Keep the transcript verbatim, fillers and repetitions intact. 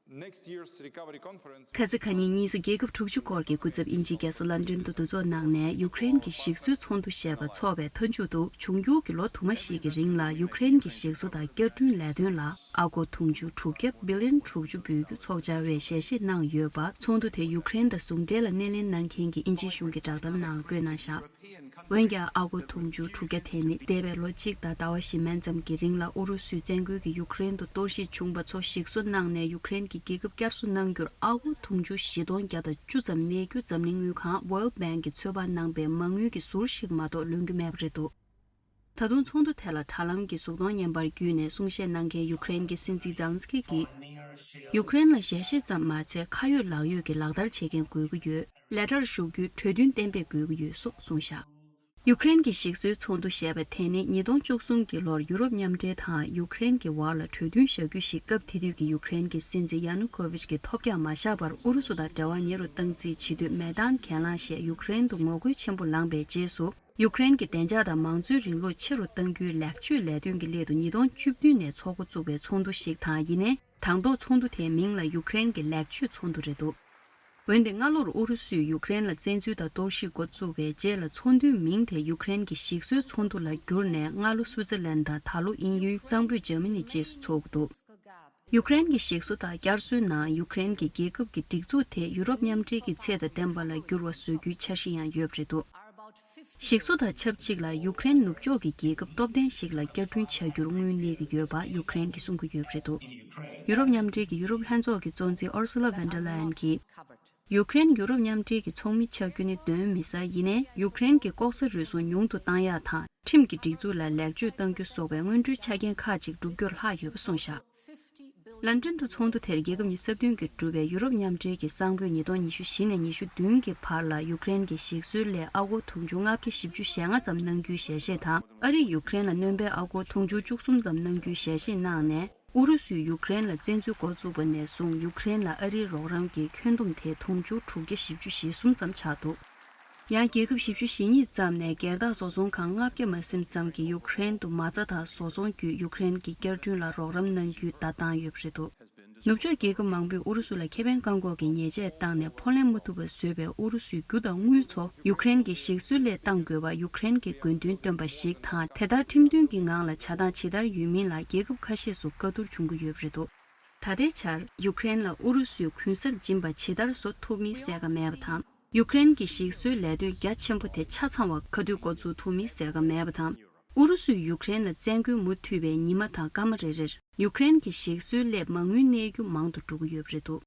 Next year's recovery conference. ཁ་སང་ཁ་ཉིན་གཉིས་སུ་རྒྱལ་ཁབ་དྲུག་ཅུ་སྐོར་གྱི་སྐུ་ཚབ་དབྱིན་ཇིའི་རྒྱལ་ས་ལན་ཀྲན་དུ་འདུ་ཚོགས་གནང་ནས་ཡུཀ་རེན་གྱི་ཞིག་གསོའི་ཚོགས་འདུ་ཞེས་པ་འཚོགས་པའི་མཐའ་མཇུག་ཏུ་འབྱུང་འགྱུར་གྱི་ལོ་དུ་མ་ཞིག་གི་རིང་ལ་ཡུཀ་རེན་གྱི་ཞིག་གསོ་དང་བསྐྱར་སྐྲུན་ལས་དོན་ལ་ཨ་སྒོར་དུང་ཕྱུར་དྲུག་བརྒྱ་བི་ལི་ཡོན་དྲུག་ཅུ་འབུལ་རྒྱུ་ཚོགས་བཅར་བའི་ཞལ་བཞེས་གནང་ཡོད་པ་ཚོགས་འདུ་དེ་ཡུཀ་རེན་དང་ཟུང་འབྲེལ་ལ་སྣེ་ལེན་གནང་མཁན་གྱི་དབྱིན་ཇིའི་གཞུང་གི་བསྒྲགས་གཏམ་ནང་བཀོད་གནང་བཞག་འོན་ཀྱང་ཨ་སྒོར་དུང་ཕྱུར་དྲུག་བརྒྱ་དེ་ནི་འདས་པའི་ལོ་གཅིག་དང་ཟླ་བ་བཞི་མན་ཙམ་གྱི་རིང་ལ་ཨུ་རུ་སུས་བཙན་རྒོལ་གྱིས་ཡུཀ་རེན་དུ་གཏོར་བཤིག་བྱུང་བ་ཚོ་ཞིག་གསོ་གནང་ནས་ཡུཀ་རེན་གྱི་རྒྱལ་ཁབ་བསྐྱར་གསོ་གནང་རྒྱུར་ཨ་སྒོར་དུང་ཕྱུར་བཞི་སྟོང་བརྒྱ་དང་བཅུ་ཙམ་གནས་རྒྱུ་འཛམ་གླིང་དངུལ་ཁང་World Bank གིས་ཚོད་དཔག་གནང་པའི་མ་དངུལ་གྱི་ཟུར་ཞིག་མ་གཏོགས་ལོན་རྒྱུ་མེད་པ་རེད་འདུག་ད་དུང་ཚོགས་འདུ་དེ་ལ་དྲ་ལམ་གྱི་གཟུགས་མཐོང་བརྙན་པར་བརྒྱུད་ནས་གསུང་བཤད་གནང་མཁན་ཡུཀ་རེན་གྱི་སྲིད་འཛིན་ཛེ་ལན་སི་ཀི་གིས། ཡུཀ་རེན་ལ་ཞལ་བཞེས་ཙམ་མ་ཚད་ཁ་ཡོད་ལག་ཡོད་ཀྱི་ལག་བསྟར་བྱེད་མཁན་དགོས་ཀྱི་ཡོད། ལས་གྲྭར་ཞུགས་རྒྱུའི་གྲོས་མཐུན་གཏན་འབེབས་དགོས་ཀྱི་ཡོད་སོགས་གསུངས་བཞག་ཡུཀ་རེན་གྱི་ཞིག་གསོའི་ཚོགས་འདུ་ཞེས་པ་དེ་ནི་ཉིས་སྟོང་བཅུ་གསུམ་གྱི་ལོར་ཡུ་རོབ་མཉམ་འབྲེལ་དང་ཡུཀ་རེན་གྱི་བར་ལ་གྲོས་མཐུན་བཞག་རྒྱུ་ཞིག་སྐབས་དེ་དུས་ཀྱི་ཡུཀ་རེན་གྱི་སྲིད་འཛིན་ཡ་ནུ་ཀོ་ཝིཆ་གིས་ཐོབ་རྒྱག་མ་བཞག་པར་ཨུ་རུ་སུ་དང་འབྲེལ་བ་ཉེ་རུ་བཏང་རྩིས་བྱེད་དུས་མེ་མདའ་གྱེན་ལངས་ཞེས་ཡུཀ་རེན་དུ་ངོ་རྒོལ་ཆེན་པོ་ལངས་པའི་རྗེས་སུ། ཡུཀ་རེན་གྱི་བདེ་འཇགས་དང་མང་གཙོའི་རིང་ལུགས་ཆེ་རུ་གཏང་རྒྱུའི་ལེགས་བཅོས་ལས་དོན་གྱི་སླད་དུ་ཉིས་སྟོང་བཅུ་བདུན་ནས་ཚོགས་འགོ་བཙུགས་པའི་ཚོགས་འདུ་ཞིག་དང་ཡིན་ནའི། དང་ཐོག་ཚོགས་འདུ་དེའི་མིང་ལ་ཡུཀ་རེན་གྱི་ལེགས་བཅོས་ཚོགས་འདུ་རེད་འདུག་འོན་ཏེ་སྔ་ལོར་ཨུ་རུ་སུས་ཡུཀ་རེན་ལ་བཙན་འཛུལ་དང་གཏོར་བཤིག་འགོ་བཙུགས་པའི་རྗེས་ལ་ཚོགས་འདུའི་མིང་དེ་ཡུཀ་རེན་གྱི་ཞིག་གསོའི་ཚོགས་འདུ་ལ་བསྒྱུར་ནས་སྔ་ལོ་སུའུ་ཙེར་ལན་དང་ད་ལོ་དབྱིན་ཡུལ་གཙང་པོའི་འཇར་མ་ནི་བཅས་སུ་འཚོགས་འདུག་ཡུཀ་རེན་གྱི་ཞིག་གསོ་དང་བསྐྱར་གསོའི་ནང་ཡུཀ་རེན་གྱི་རྒྱལ་ཁབ་ཀྱི་སྒྲིག་འཛུགས་དེ་ཡུ་རོབ་མཉམ་འབྲེལ་གྱི་ཚད་དང་ལྡན་པ་ལ་འགྱུར་བ་བཟོ་རྒྱུའི་འཆར་གཞི་ཡང་ཡོད་པ་རེད་འདུག་ཞིག་གསོ་དང་ཆབས་ཅིག་ལ་ཡུཀ་རེན་ནུབ་ཕྱོགས་ཀྱི་རྒྱལ་ཁབ་སྟོབས་ལྡན་ཞིག་ལ་བསྐྱར་སྐྲུན་བྱ་རྒྱུར་དངུལ་གནས་ཀྱི་ཡོད་པ་ཡུཀ་རེན་གྱིས་གསུང་གི་ཡོད་པ་རེད་འདུག་ཡུ་རོབ་མཉམ་འབྲེལ་གྱི་ཡུ་རོབ་ལྷན་ཚོགས་ཀྱི་གཙོ་འཛིན་ཨོར་སུ་ལ་ཝན་ཌར་ལ་ཡན་གྱིས། ཡུཀ་རེན་ཡུ་རོབ་མཉམ་འབྲེལ་གྱི་ཚོགས་མི་ཆགས་རྒྱུ་ནི་གདོན་མི་ཟ་ཡིན་ནའི་ཡུཀ་རེན་གྱི་ལྐོག་ཟ་རུལ་སུངས་ཉུང་དུ་བཏང་ཡག་དང་ཁྲིམས་ཀྱི་སྒྲིག་འཛུགས་ལ་ལེགས་བཅོས་གཏང་རྒྱུ་སོགས་པའི་སྔོན་འགྲོའི་ཆ་རྐྱེན་ཁག་ཅིག་བསྒྲུབ་རྒྱུར་ལྷག་ཡོད་པ་གསུངས་བཞག་ལན་ཀྲན་དུ་ཚོགས་འདུ་དེར་རྒྱལ་ཁབ་ཉི་ཤུ་རྩ་བདུན་གྱིས་གྲུབ་པའི་ཡུ་རོབ་མཉམ་འབྲེལ་གྱི་གསང་ཕོད་ཉིས་སྟོང་ཉི་ཤུ་བཞི་ནས་ཉི་ཤུ་བདུན་གྱི་བར་ལ་ཡུཀ་རེན་གྱི་ཞིག་གསོའི་སླད་ཨ་སྒོར་དུང་ཕྱུར་ལྔ་བརྒྱ་བཞི་བཅུ་ཞེ་ལྔ་ཙམ་གནང་རྒྱུའི་ཞལ་བཞེས་དང་། ཨ་རིས་ཡུཀ་རེན་ལ་སྣོན་པའི་ཨ་སྒོར་དུང་ཕྱུར་བཅུ་གསུམ་ཙམ་གནང་རྒྱུའི་ཞལ་བཞེས་གནང་ནས། ཨུ་རུ་སུས་ཡུཀ་རེན་ལ་བཙན་འཛུལ་འགོ་བཙུགས་པ་ནས་བཟུང་ཡུཀ་རེན་ལ་ཨ་རིའི་རོགས་རམ་གྱི་ཁྱོན་བསྡོམས་དེ་དུང་ཕྱུར་དྲུག་བརྒྱ་བཞི་བཅུ་ཞེ་གསུམ་ཙམ་ཆགས་འདུག་ཡང་རྒྱལ་ཁབ་བཞི་བཅུ་ཞེ་གཉིས་ཙམ་ནས་སྒེར་བདག་བཟོ་ཚོང་ཁང་ལྔ་བརྒྱ་མ་ཟིན་ཙམ་གྱིས་ཡུཀ་རེན་དུ་མ་རྩ་དང་བཟོ་ཚོང་བརྒྱུད་ཡུཀ་རེན་གྱི་བསྐྱར་སྐྲུན་ལ་རོགས་རམ་གནང་རྒྱུའི་བརྡ་བཏང་ཡོད་པ་རེད་འདུག་ནུབ་ཕྱོགས་རྒྱལ་ཁབ་མང་པོས་ཨུ་རུ་སུ་ལ་ཁེ་ཕན་བཀག་འགོག་གི་ཉེས་ཆད་བཏང་ནས་ཕོགས་ལེན་མ་ཐུབ་པ་བཟོས་པའི་ཨུ་རུ་སུའི་རྒྱུ་དང་དངུལ་ཚོ་ཡུཀ་རེན་གྱི་ཞིག་གསོའི་སླད་གཏང་དགོས་པ་ཡུཀ་རེན་གྱི་དགོས་འདུན་བཏོན་པ་ཞིག་དང་། དེ་ལྟར་ཁྲིམས་མཐུན་གྱི་ངང་ལ་བྱ་སྟངས་ཇི་ལྟར་ཡོད་མིན་ལ་རྒྱལ་ཁབ་ཁ་ཤས་སུ་བཀའ་བསྡུར་བྱུང་གི་ཡོད་པ་རེད་འདུག་ད་ལྟའི་ཆར་ཡུཀ་རེན་ལ་ཨུ་རུ་སུས་གུན་གསབ་སྦྱིན་པ་ཇི་ལྟར་བཟོ་ཐུབ་མིན་གསལ་ཁ་མེད་པ་དང་། ཡུཀ་རེན་གྱི་ཞིག་གསོའི་ལས་དོན་རྒྱ་ཆེན་པོ་དེ་ཆ་ཚང་བ་ག་དུས་འགོ་འཛུགས་ཐུབ་མིན་གསལ་ཁ་མེད་པ་དང་། ཨུ་རུ་སུས་ཡུཀ་རེན་ལ་བཙན་རྒོལ་མུ་མཐུད་པའི་ཉི་མ་དང་སྐར་མ་རེ་རེར་ཡུཀ་རེན་གྱི་ཞིག་གསོའི་སླད་མ་དངུལ་གནས་རྒྱུ་མང་དུ་འགྲོ་གི་ཡོད་པ་རེད་འདུག